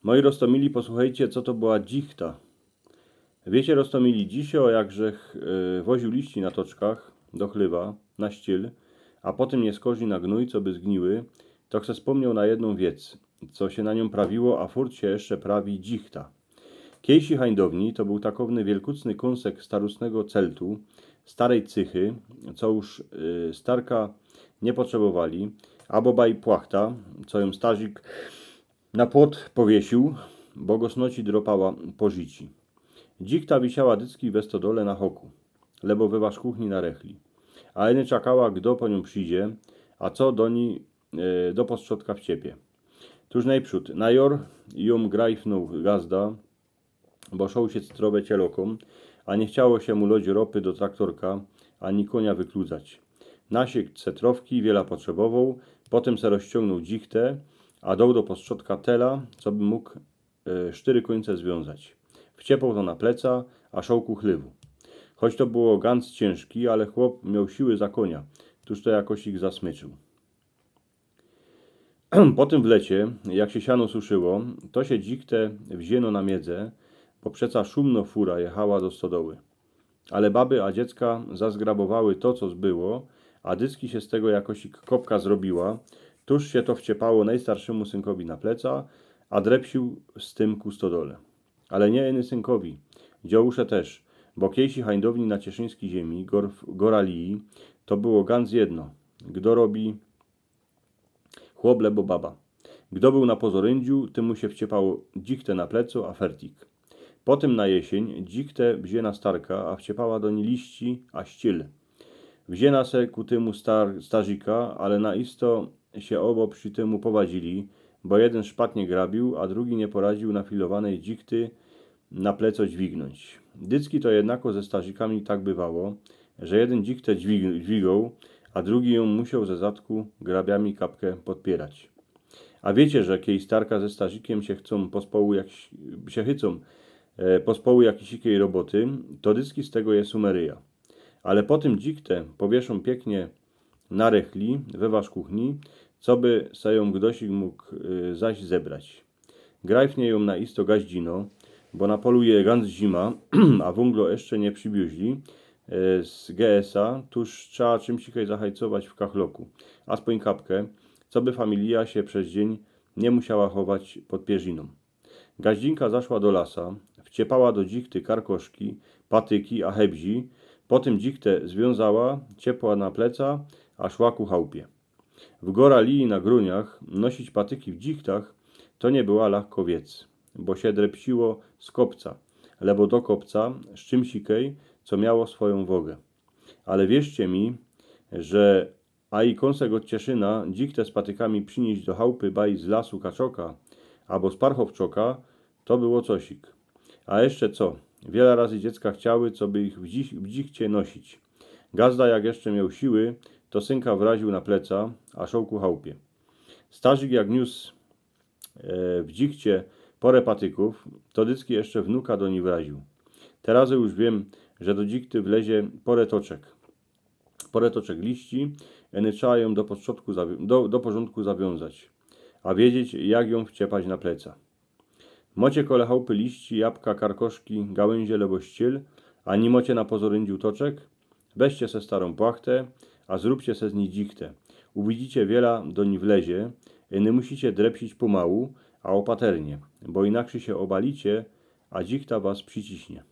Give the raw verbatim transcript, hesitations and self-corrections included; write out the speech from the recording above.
Moi roztomili, posłuchejcie, co to była dzichta. Wiycie, roztomili, dzisiej, jak żech e, woziōł liści na toczkach do chlywa, na ściyl, a potym niy skorzli na gnōj, co by zgniły, to żech se spōmniōł na jednōm wiec, co sie na niōm prawiło, a furt sie jeszcze prawi, dzichta. Kiejsi hańdowni to bōł takowny wielkucny kōnsek starusnego celtu, starej cychy, co już e, starka niy potrzebowali, abo baj płachta, co jōm starzik na płot powiysiōł, bo go snoci dropała po życi. Dzichta wisiała dycki we stodole na hoku, lebo we waszkuchni na rechli. A eny czekała, gdo po niōm przidzie, a co do ni e, do postrzodka wciepie. Tuż nojprzōd na jor jōm grajfnōł gazda, bo szoł sie trowe cielokōm, a niy chciało sie mu loć ropy do traktorka, ani kōnia wykludzać. Nasiek se trowki, wiela potrzebowoł, potym se rozciōngnōł dzichtę, a doł do postrzodka tela, co by mōg e, sztyry kōńce zwiōnzać. Wciepoł to na pleca, a szoł ku chlywu. Choć to było gans ciynżki, ale chłop mioł siły za kōnia, tuż to jakoś ich zasmyczył. Potym w lecie, jak sie siano suszyło, to sie dzichtę wziyno na miedze, bo przeca szumno fura jechała do stodoły. Ale baby a dziecka zazgrabowały to, co zbyło, a dycki sie z tego jakoś kopka zrobiła. Tuż sie to wciepało nojstarszymu synkowi na pleca, a drepsiōł z tym ku stodole. Ale niy eny synkowi, dziołusze tyż, bo kiejsi hańdowni na cieszyńskij ziymi, gor, goralii, to było gans jedno, gdo robi, chłop lebo baba. Gdo bōł na pozoryndziu, tymu sie wciepało dzichtę na pleco, a fertik. Potym na jesiyń dzichtę wziyna starka, a wciepała do ni liści a ściyl. Wziyna se ku tymu star, starzika, ale na isto sie obo przi tymu powadzili, bo jedyn szpatnie grabiōł, a drugi niy poradziōł nafilowanej dzichty na pleco dźwignōńć. Dycki to jednako ze starzikami tak bywało, że jedyn dzichtę dźwig, dźwigoł, a drugi jōm musioł ze zadku grabiami kapkã podpierać. A wiycie, że kiej starka ze starzikiym sie chycōm pospołu jak, sie chycōm e, pospołu jakijsikej roboty, to dycki z tego je sumeryja. Ale potym dzichtę powiyszōm piyknie na rechli we waszkuchni, co by se jōm gdosik mōg e, zaś zebrać. Grajfnie jōm na isto gaździno, bo na polu je gans zima, a wōnglo jeszcze niy prziwiōzli e, z G S-a, tuż trzeba czymsikej zahajcować w kachloku, aspōń kapkã, co by familija sie bez dziyń niy musiała chować pod pierzinōm. Gaździnka zaszła do lasa, wciepała do dzichty karkoszki, patyki a hebzi, potym dzichtę zwiōnzała, ciepła na pleca, a szła ku chałpie. W goralii na grōniach nosić patyki w dzichtach to niy była lachko wiec, bo sie drepsiło z kopca, lebo do kopca, z czymsikej, co miało swojōm wogã. Ale wierzcie mi, że a i kōnsek ôd Cieszyna dzichtę z patykami prziniyś do chałpy baj z lasu Kaczoka abo z Parchowczoka, to było cosik. A jeszcze co? Wiela razy dziecka chciały, co by ich w, dzich, w dzichcie nosić. Gazda jak jeszcze mioł siły, to synka wraziōł na pleca, a szoł ku chałpie. Starzik jak niōs e, w dzichcie porã patykōw, to dycki jeszcze wnuka do ni wraziōł. Terazy już wiym, że do dzichty wlezie porã toczek. Porã toczek liści, eny trzeba jōm do, postrzodku zawiō- do, do porzōndku zawiōnzać, a wiedzieć, jak jōm wciepać na pleca. Mocie kole chałpy liści, jabka, karkoszki, gałyńzie lebo ściyl, a niy mocie na pozoryndziu toczek? Weźcie se starōm płachtã, a zrōbcie se z nij dzichtę. Uwidzicie, wiela do nij wlezie, eny musicie drepsić pōmału, a ôpaternie, bo inakrzi sie ôbalicie, a dzichta was prziciśnie.